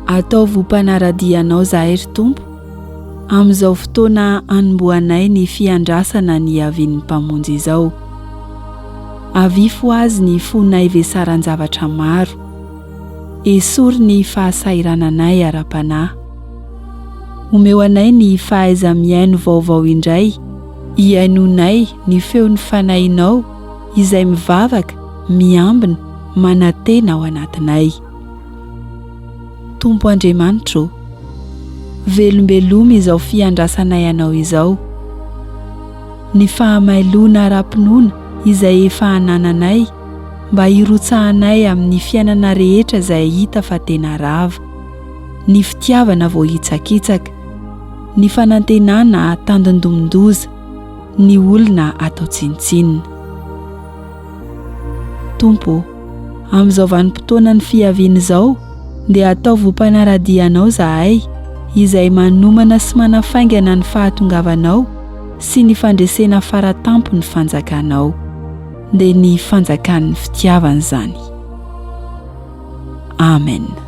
Ataovy ho mpanara-dia Anao izahay, ry Tompo, amin'izao fotoana anombohanay ny fiandrasana ny hiavian'ny Mpamonjy izao. Avia fohazy ny fonay vesaran-javatra maro. Esory ny fahasahirananay ara-panahy. Omeo anay ny fahaiza-mihaino vaovao indray, hihainoanay ny feon'ny Fanahinao izay mivavaka, miambina, manantena ao anatinay. Tompo Andriamanitra ô, velombelomy izao fiandrasanay Anao izao. Ny fahamailoana ara-pinoana izay efa anananay mba hirotsahanay amin'ny fiainana rehetra izay hita fa tena rava, ny fitiavana voahitsakitsaka, ny fanantenana tandindomin-doza, ny olona atao tsinontsinona. Tompo ô, amin'izao vanim-potoanan'ny fiaviana izao dia ataovy ho mpanara-dia Anao izahay, izay manomana sy manafaingana ny fahatongavanao sy ny fandresena fara-tampon'ny fanjakanao, dia ny fanjakan'ny fitiavana izany. Amen.